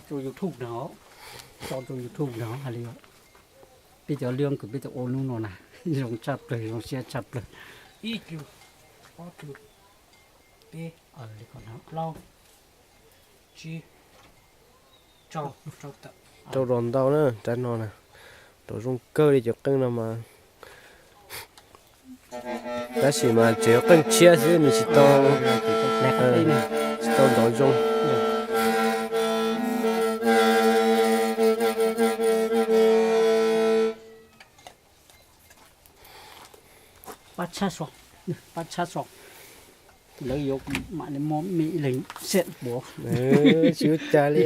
Tso rau YouTube no, tso rau YouTube no hais li. Peb cov lub kws peb tau ua hnub no na, zoo tshaj plaws, zoo siab tshaj plaws. Ib cug, ob cug, peb, plaub, tsib, rau, rau tawm. Rau los ntau na, rab no na, rau zoo kawg li cov qeej no mas. Tab sis mas tseem yuav qeej tshiab xwb, nws tsis tau, tsis tau nrov zoo. Pab tshab so, pab tshab so. Lawv yuav mam li muab me ib leeg siab puav. Tsis ua cas li.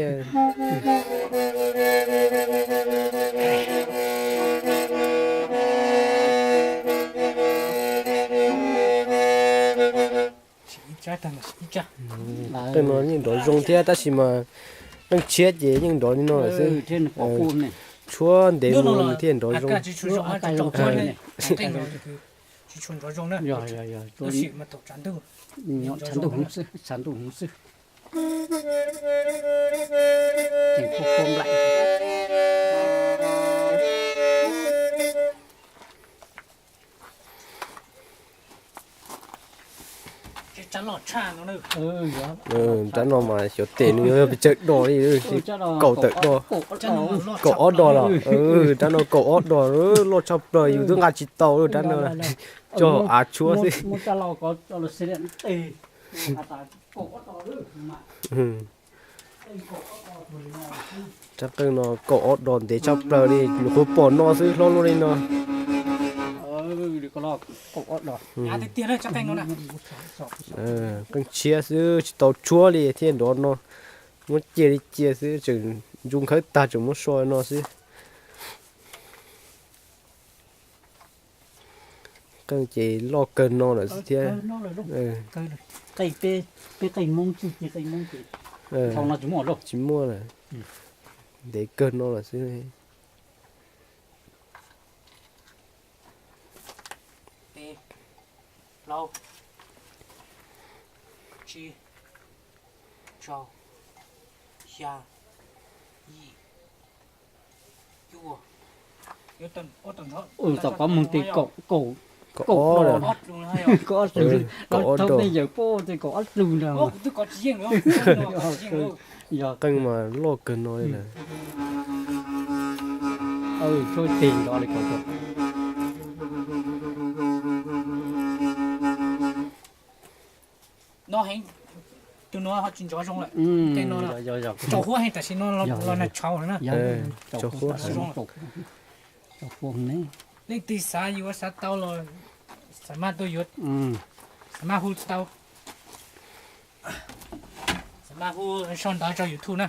Qeej no yeej nrov zoo thiab tab sis mas qeej tshiab ces yeej nrov li no lawm xwb. Tshuab ntev mus thiaj nrov zoo. Tshav ntuj hwv xwb. Rab no mas xyov tes nws yuav pes tsawg dos li, kaum tawm dos, kaum ob dos los. Rab no kaum ob dos, loj tshaj plaws yus twb nqa tsis tau rab no, cog av tshuab xwb. Rab qeej no kaum ob dos ntev tshaj plaws li, nws kuj pom no xwb, hlob luaj li no. Qeej tshiab xwb tsis tau tshuab li thiaj nrov no, muab cia li cia xwb, tseem ntsuj khawb tag tseem muab so no xwb. Qeej ces loj kawg no lawm xwb thiab. Tsis muaj lawm, ntev kawg no lawm xwb. Tom qab moog tes kaum, kaum, kaum ob, kaum ob, thaum peb yawg puab tes kaum ob lug ntag. Qeej mas loj kawg no li lawm. Tshuab teg nrov li ko. No heev, tus no ho tsis nrov zoo lawm. Tej no tsaus huab heev tam sim no los nag tshauv lawm na. Leej twg xav yuav xav tau los xav maj tuaj yuav, xav maj hu tau, xav maj hu sau ntawv rau YouTube na.